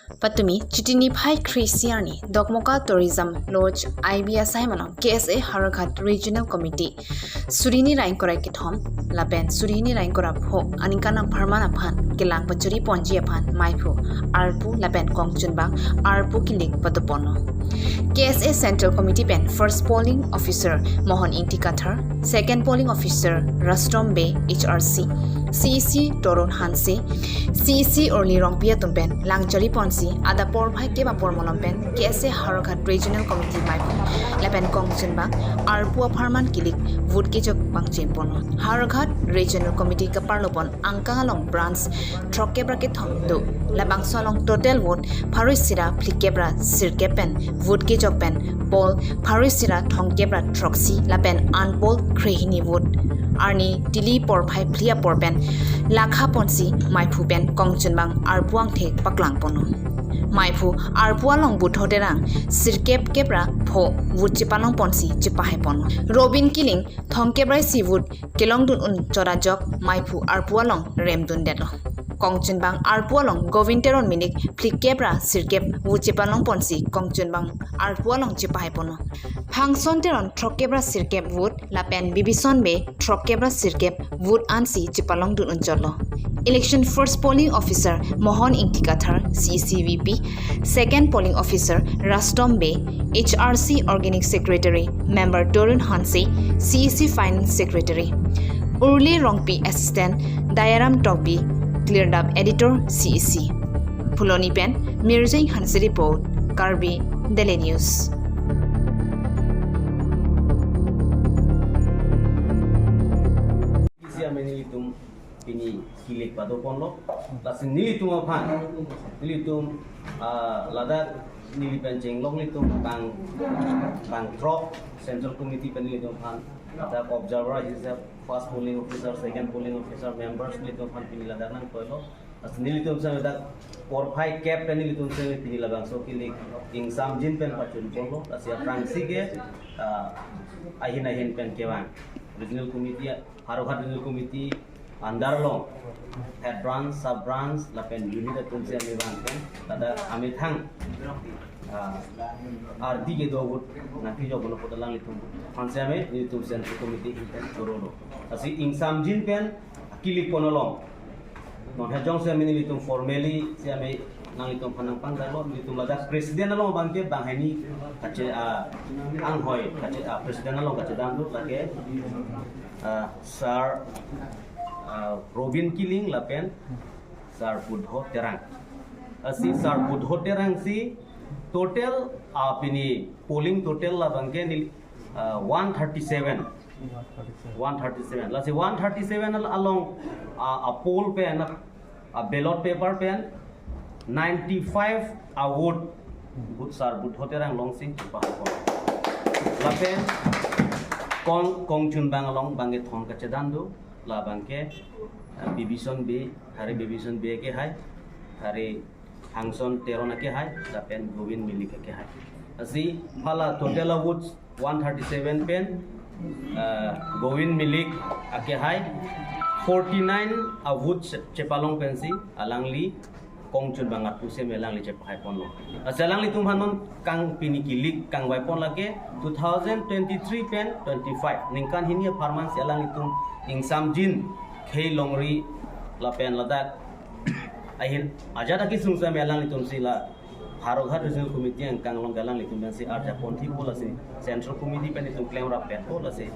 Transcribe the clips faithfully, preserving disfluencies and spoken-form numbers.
Patumi Chiti niphai kre-isi arni Dokmoka Tourism Lodge I B S I malong K S A Howraghat Regional Committee suri hini ra ingkoi ra kethom lapen suri hini ra ingkoi ra pho aningkan apharman aphan kelang pachuri ponji aphan maiphu arpu lapen kongchunbang arpu kilik padoponlo. K S A Central Committee pen First Polling Officer Mohon Ingti Kathar, Second Polling Officer Rastom Bey, H R C, C E C Torun Hanse, C E C Orly Rongpi atum pen langchari ponsi adap porphai kep apor malom pen K S A Howraghat Regional Committee maiphu lapen kongchunbang arpu apharman kilik vote kejok pangcheng ponlo. Howraghat Regional Committee kaparlo pon angkang along branch throkkep ra kethom do. Labangso along total vote pharo isi ra phlikep ra sirkep pen vote kejok pen poll pharo isi ra thomkep ra throksi lapen unpolled kre hini vote arni tili porphai phli apor pen lakha ponsi maiphu pen kongchunbang arpu angthek paklang ponlo. Maiphu arpu along booth ho terang sirkep kep ra pho vote chepalong ponsi chepahai ponlo. Robin Killing thomkep ra isi vote kelongdun un chot ajok maiphu arpu along remdundetlo. Kongchunbang arpu along Govin Teron Milik phlikep ra sirkep vote chepalong ponsi kongchunbang arpu along chepahai ponlo. Phangson Teron throkkep ra sirkep vote lapen Bibison Bey throkkep ra sirkep vote ansi chepalongdun un chotlo. Election First Polling Officer Mohon Ingti Kathar, C E C V P, Second Polling Officer Rastom Bey, H R C Organic Secretary Member Torun Hanse, C E C Finance Secretary Orly Rongpi, Assistant Dayaram Tokbi, Cleared Up Editor, C E C. Phuloni pen Mirjeng Hanse report, Karbi Daily News. Isi amen nelitum pini kilik padoponlo. Lasi nelitum aphan, nelitum, ah, ladak neli pen chenglok nelitum bang, bang throk Central Committee pen nelitum aphan ladak observer hisap, first polling officer, second polling officer, members nelitum aphan pini ladak nangkoilo. Lasi nelitum same dak porphai kep pen nelitum same pini labangso kilik ingsamjin pen pachun ponlo. Lasi aphrangsi ke, ah, ahin ahin pen kevang Regional Committee, Howraghat Regional Committee under along head branch, sub branch lapen unit atum si amevang pen ladak amethang, ah, ardi kedo ahut nangkejok pulo pu ta alanglitum aphan si ame nelitum Central Committee ahin pen chorolo. Lasi ingsamjin pen kilik pon along non hajong si ame nelitum formally si ame nanglitum aphan nangpangdaklo, nelitum ladak president along abangke banghini kache, ah, anghoi kache, ah, president along kachedam do lake, ah, Sir, ah, Robin Killing lapen Sir Budho Terang. Lasi Sir Budho Terang si total, ah, pini polling total labangke neli, ah, one thirty-seven. One thirty-seven. Lasi one thirty-seven al-, along, ah, a poll pen, ah, ballot paper pen ninety-five a vote, vote Sir Budho Terang alongsi pahapon. Lapen kong, kongchunbang along bangkethom kachedam do, labangke, ah, Bibison Bey, Hari Bibison Bey akehai, Hari Phangson Teron akehai, lapen Govin Milik akehai. Lasi hala total a votes one thirty-seven pen, ah, Govin Milik akehai forty-nine a votes chepalong pensi alangli kongchunbang arpu si ame alangli chepahai ponlo. Lasi alanglitum aphan non kang pini kilik kangvai pon lake two thousand twenty-three pen twenty-five ningkan hini apharman si alanglitum ingsamjin khei longri lapen ladak ahin ajat akesung si ame alanglitum si la Howraghat Regional Committee angkang along alanglitum pensi arjapon thikpo, lasi Central Committee pen itum klemrap petpo, lasi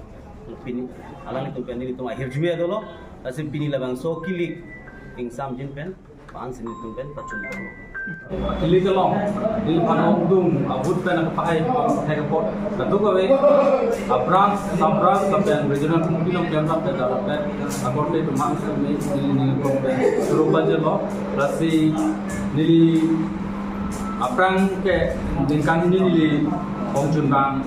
pini alanglitum pen itum ahirjume dolo, lasi pini labangso kilik ingsamjin pen pan si nelitum pen pachun ponlo. Kilik along, neli aphan ongdung a vote pen nangpahai thek apot, kadokave a branch, sub branch lapen regional committee along klemrap pen, darat pen akorte atum aphan si neli, neli, neli aphan pen surupa jelo. Lasi neli aphrang ke ningkan hini neli kongchunbang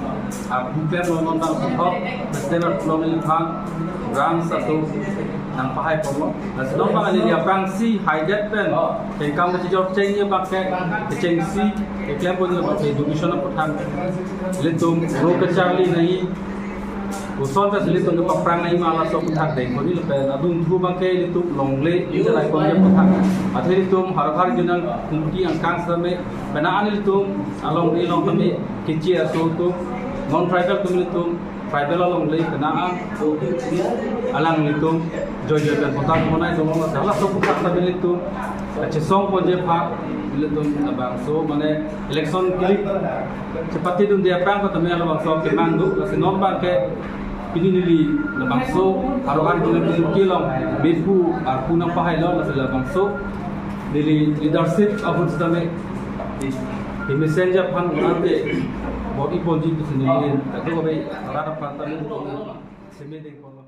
a vote pen non non bang sothok, president along neli aphan branch atum nangpahai ponlo. Lasi non bang neli aphrangsi haidet pen kengkam kachejor chengji abangke, kechengsi keklem ponji abangke education aphuthak. Ilitum ro kacharli nangji, Koson ta si ilitum ke paprang nangji ma laso aputhak dengponji lapen adung thu abangke ilitum longle, ilitum alai kongke aputhak. Athe ilitum Har Ghar Yojana committee angkang sitame penang an ilitum alongle along tame keche aso atum, non tribal atum ilitum tribal alongle penang an alang ilitum joijoi pen patta bonai dolo, laso aputhak tame ilitum kachesongponji aphan ilitum labangso mane election kilik chepatedunde aphrang ko tame labangso kemang do, lasi non abangke pini neli labangso Har Ghar Yojana committee along bidhu arpu nangpahailo, lasi labangso neli leadership ahut sitame kemesenji aphan unate bor-iponji pusi neli kadokave rat aphan tame seme dengpon.